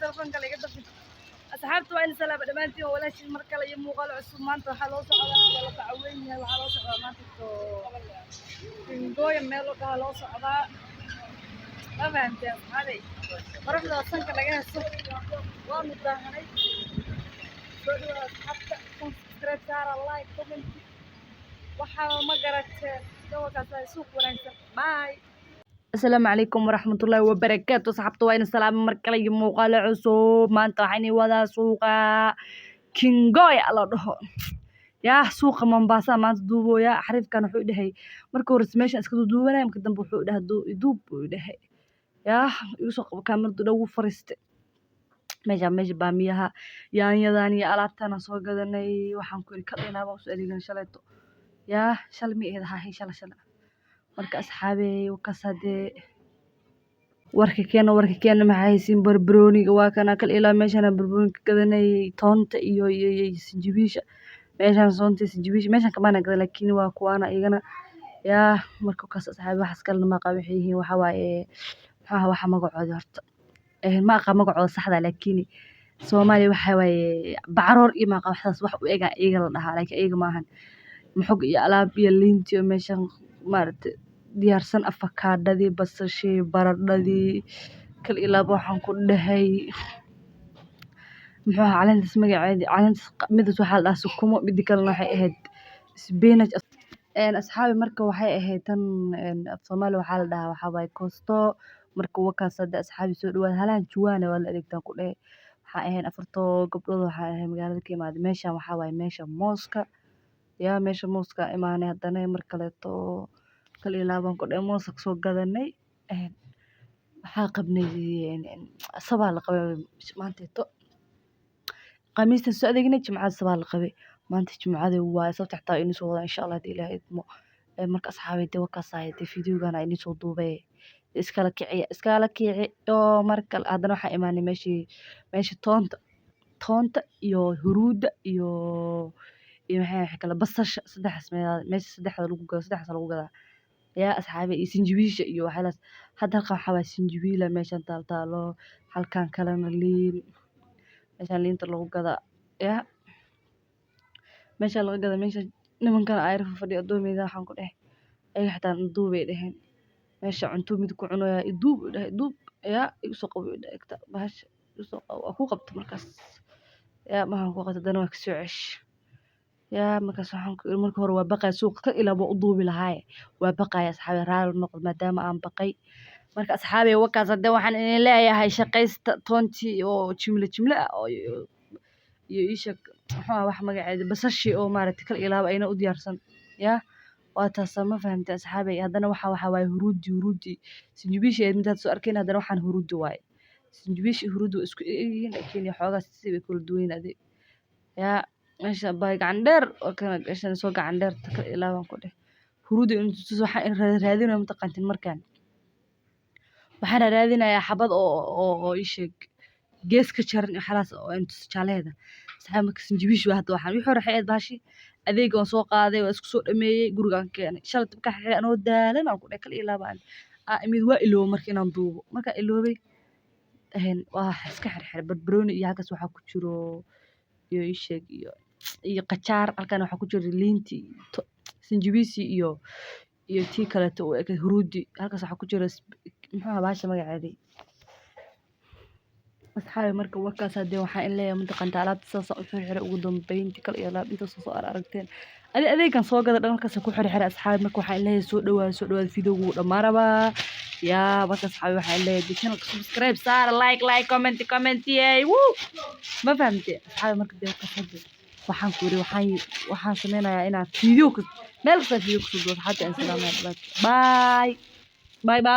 Telefoonka laga dafin. Asxaabta, waa in salaama dhammaantiin. Waa walaashiin mar kale iyo muuqaal cusub. Maanta waxaa loo socdaa, waa la tacaweyn yahay. Waxaa loo socdaa maanta to Kingooya, meel loo dhaha loo socdaa. Ma fahamtee, asxaabey? Qoraxda sanka laga heso, waanu daahanay. Soo dhawaada, asxaabta. Subscribe saara, like, comment. Waxaa ma garateen gobolkaas ay suuq wanaagsan. Bye. Asalaamu calaykum waraxmatullaahi wabarakaatu. Asxaabta, waa in salaamo mar kale iyo muuqaalo cusub. Maanta waxaan wadaa suuqa Kingoya la dhaho, yaa suuqa Mombasa maanta duubooya. Xariifkan wuxuu dhahay marka hore meeshan iska duubanaya, marka dambe wuxuu dhahay duub buu dhahay, yaa igu soo qabo kaamiradu dhow, wuu fariistay. Meesha, meesha baamiyaha, yaanyadan iyo alaabtan soo gadanay. Waxaan ku iri kal ilaa baan usoo adeegan shalayto, yaa shalay ma ahayd? Haa, shalay, shalay. Marka asxaabey, wakaas hadee warka keena, warka keena. Maxaa haysiin? Barbarooniga waa kana. Kal ilaa meeshaan barbarooni ka gadanay, toonta iyo sinjibiisha. Meeshaan toonta iyo sinjibiisha meeshaan kamaana gadan, laakiin waa kuwaana iyagana. Yaa marka wakaas, asxaabi. Waxaas kalena ma aqaan waxay yihiin. Waxaa waaye, muxuu ahaa waxa magacooda horta? Ma aqaan magacooda saxda, laakiin Soomaaliya waxaa waaye bacaroor iyo ma aqaan waxaas wax u eg iyaga la dhahaa, laakiin iyaga maahan. Muxug iyo alaab iyo liintii oo meeshan maaragtay diyaarsan, afakaadhadii, basashii, baradhadii, kal ilaaba. Waxaan ku dhahay, muxuu ahaa caleentas magaceedi? Caleentas midas waxaa la dhahaa sukumo, midi kalena waxay ahayd spinach. Asxaabi, marka waxay ahayd tan af Soomaali waxaa la dhahaa, waxaa waaye koosto. Marka wakaas hadda, asxaabi, soo dhawaada. Halahan juwaana waa la adeegtaa ku dhahay. Waxaa ahayn afartoo gabdhood, waxaa ahayn magaalada ka imaaday. Meeshan waxaa waaye meesha mooska, yaa meesha mooska imaanay. Haddana mar kaleeto kal iyo laabaan ku dhahay moos soo gadanay. Waxaa qabnay sabaa la qabay maanteeto. Khamiista soo adeegnay, Jimcada sabaa la qabay. Maanta Jimcada waaye, sabta xitaa inuu soo wadaa, insha Allah, hadii Ilaahay idmo. Marka asxaabay, dee wakaas dee videogan inii soo duubay. Iskala kiciya, iskala kici. Oo mar kale haddana waxaa imaanay meeshii, meesha toonta, toonta iyo huruudda iyo maxay kale, basasha. Saddexdaas meesha saddexda lagu gado, saddexdaas lagu gadaa, yaa asxaabi, iyo sinjibiisha iyo waxyaalahaas. Hadda halkan waxaa waaye sinjibiila meeshan taal taalo, halkan kalena liin, meeshan liinta lagu gadaa, yaa meesha laga gada. Meesha nimankan ayar fadhiyo adoomeyda. Waxaan ku dhahay ayaga xitaa duubay dheheen. Meesha cunto mid ku cunaya, iduub uu dhahay, duub, yaa igu soo qabo uu dhahay, egta bahasha igu soo qabo. Waa ku qabta markaas, yaa maxaan ku qabta? Haddana waa kasoo cesh. Yaa markaas waxaan ku iri, marka hore waa baqay, suuqa ka ilaa waa u duubi lahaaye, waa baqaya. Asxaabi, raali noqdo maadaama aan baqay. Marka asxaabi, wakaas hadde waxaan idin leeyahay shaqaysta. Toontii oo jimle jimle ah oo iyo iisheeg, muxuu ahaa wax magaceeda, basashii oo maaragtay kal ilaaba ayna u diyaarsan. Yaa waa taasa, ma fahamtay, asxaabey? Haddana waxa waaye huruudi, huruudi sinjibiisha ahayd midaad soo arkeen. Haddana waxaan huruudi waaye. Sinjibiisha iyo huruudi waa isku egyihiin, laakiin xoogaa si bay kala duwan yihiin adi. Yaa meesha bay gacan dheer oo kana gashan soo gacan dheerta kal ilaabaan ku dheh huruudi intuu. Waxaan raadinayo mataqaantiin, markaan waxaan raadinayaa xabad oo ii sheeg gees ka jaran iyo waxyaalahaas oo intus jaalaheeda. Asxaabi, marka sinjibiish waa hadda. Waxaan wixii hore waxay ahayd bahashi adeega waan soo qaaday, waa isku soo dhameeyey, gurigaan keenay shalay. Markaan xirxiray anoo daalan aan ku dhahay kal ilaabaan aa imid, waa iloobay marka inaan duubo. Markaan iloobay waa iska xirxiray barbarooni iyo halkaas waxaa ku jiro iyo ii sheeg iyo qajaar. Halkan waxaa ku jiro liintii, sinjibiisi iyo tii kaleeto u ekayd huruudi. Halkaas waxaa ku jiro, muxuu ahaa bahasha magaceedii? Asxaabi, marka wakaas hadee waxaan in leeyahay, mataqaanta, alaabta saas u xirxiray ugu dambeyntii. Kal iyo laab inta soo aragteen adi adeegan soo gada dhan halkaas ku xirxiray. Asxaabi, marka waxaan in leeyahay soo dhawaada, soo dhawaada. Videogu wuu dhammaan rabaa. Yaa marka asxaabi, waxaan in leeyahay channelka subscribe saara, like, like, comment, comment, yay woo. Ma fahamtay, asxaabi? Marka dee wakaas hadee waxaan ku yiri waxaan sameynayaa inaan video meel kasta video kusoo duubo. Asxaabta aan salaamaya. Bye bye bye.